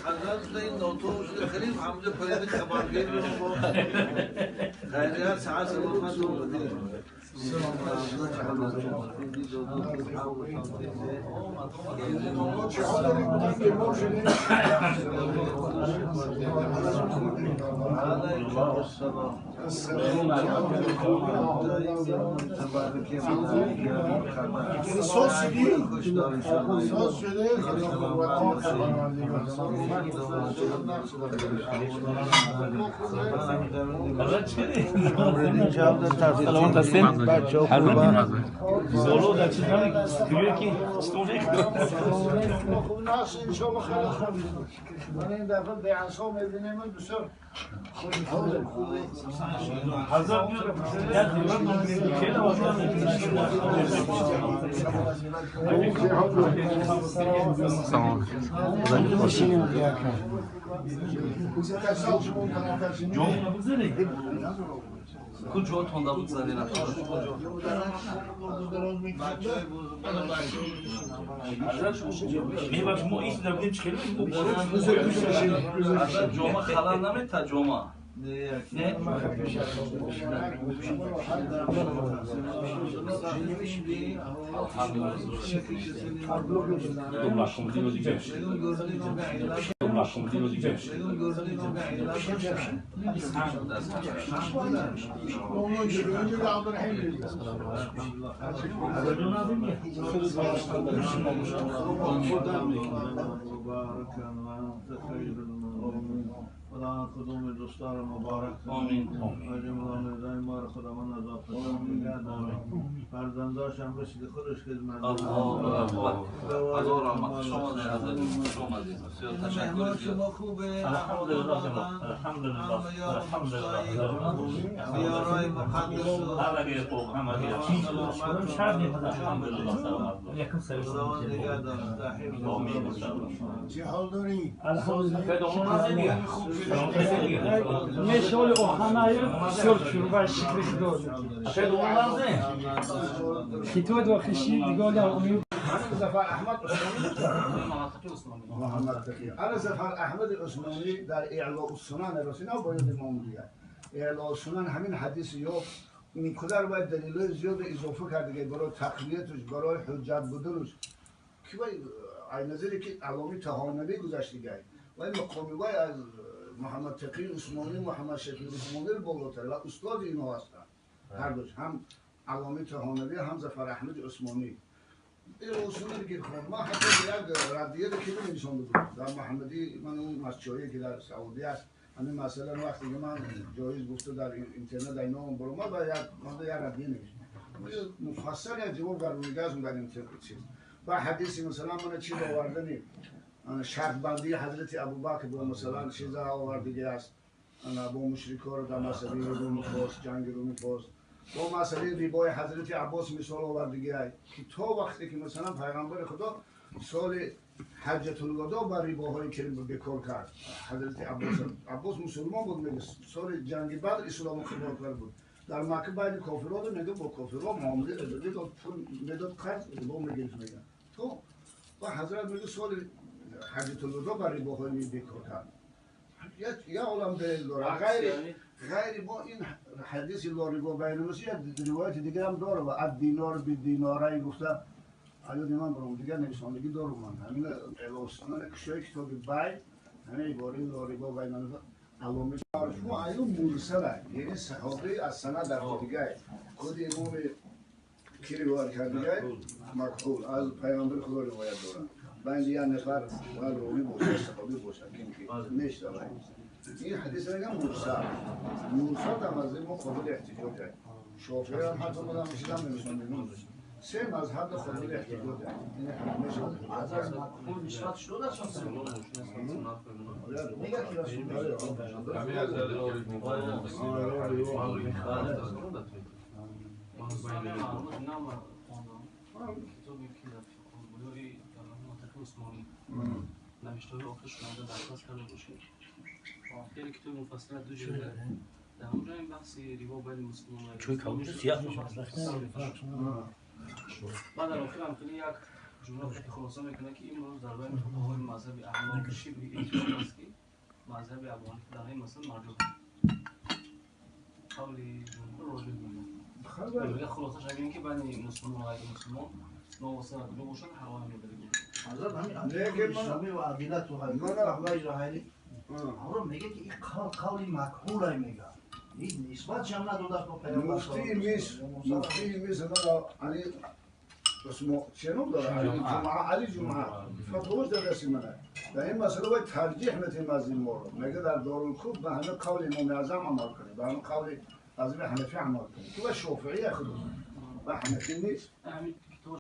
حضرت این نوتو شده خیلی همونجا پرید خبرگیر رو با خیریت ساعت سلامت رو بده. من این دفعه به عصا می‌بینیم بسیار خوشحالم. خوبه کجا تونده بود زنی نفر میبخش ما ایش نبودیم چه خیلی جمعه خلال نمید تا جمعه نه خدا کدوم دوستان مبارک آمین. آمین. ما خداوند از آفت نگه فرزنداش هم مثل خودش خدمت. الله اکبر. هزار رحمت شما شما زیاد تشکر. شما خوبه؟ الحمدلله الحمدلله الحمدلله. زیارای مقدس همه خوب همه الحمدلله سلامت. خداوند نگه داره. آمین. چه حال داری؟ الحمدلله. Meşhur Ohanayı sör şükrü Kitod و خشی دیگه امید زفر احمد عثمانی محمد تقی انا زفر احمد عثمانی در اعلاء السنن رسینا باید امام دیگه اعلاء السنن همین حدیث یا اینقدر باید دلیل زیاد اضافه کرده که برای تقویتش برای حجت بودنش که باید نظری که علامی تهانوی گذشت دیگه و این مقامی باید از محمد تقی عثمانی محمد شفیع عثمانی بالاتر و استاد اینا هستند هر دوش هم علامی تهانوی هم زفر احمد عثمانی این اصولی که خب ما حتی یک ردیه که نمی‌نویسم بود در محمدی من اون مسجدی که در سعودی است همین مثلا وقتی که من جایز گفته در اینترنت اینا اون برو ما با یک من یک ردیه نوشتم مفصل یک جواب برمیگردم در اینترنت چیز و حدیثی مثلا من چیز آوردنی شرط بندی حضرت ابوبکر با مثلا چیزا آوردگی است با مشرکان رو در مسئله رومی فارس جنگ رومی فارس با مسئله ربای حضرت عباس مثال آوردگی که تا وقتی که مثلا پیغمبر خدا سال حجة الوداع بر رباهایی که بکار کرد حضرت عباس عباس مسلمان بود میگه سال جنگ بدر اسلام قبول کرد بود در مکه بین کافران میگه با کافران معامله داد پول میداد قرض ربا میگرفت میگه تو و حضرت میگه سال حجة الوداع بر رباهایی بکار کرد یه عالم دلیل داره غیر با این حدیث لا ربا بین المسیح روایت دیگه هم داره و الدینار بالدینارین گفته عیاد من برام دیگه نویسندگی دارم من همین اعلام کشای کتاب بیع همین عباره لا ربا بین علامه شما ایو مرسله یعنی صحابه از سند در دیگه خود امام کی روایت کرده دیگه مکحول از پیامبر خدا روایت داره بین یه نفر و راوی باشه صحابی باشه که نشته این حدیث میگم مرسل مرسل هم از ما قابل احتجاج است شافعی هم حتی مدام چیزام نمی‌شون سه مذهب قابل احتجاج است از مکحول نسبت شده اصلا میگه که رسول الله نوشته‌های آخرش اومده درخواست کرده باشه. خیلی کتاب مفصل دو جلده. در اونجا این بحث ریبا بین مسلمان و چون کابوس سیاه میشه. بعد در آخر هم خیلی یک جمله که خلاصه میکنه که امروز در بین فقهای مذهب احناف شبه اتفاق است که مذهب ابو حنیفه در این مسئله مرجوح قول جمهور راجع خبر میگه. خلاصش این که بین مسلمان و غیر مسلمان نواسه دو باشن حرام میبره. حضرت همین لیکن من- اسلامی و عدالت و من- غیره غیره آره میگه که این قول قولی مکحول میگه این نسبت هم نداده است با پیامبر مفتی میس مفتی میس من علی اسمه چه نام داره علی جمعه علی جمعه فتواش در دست منه در این مسئله باید ترجیح میتیم از این مورد میگه در دارالکوف به همه قول امام اعظم عمل کنه به همه قول از حنفی عمل کنه تو شافعی خود و حنفی نیست. همین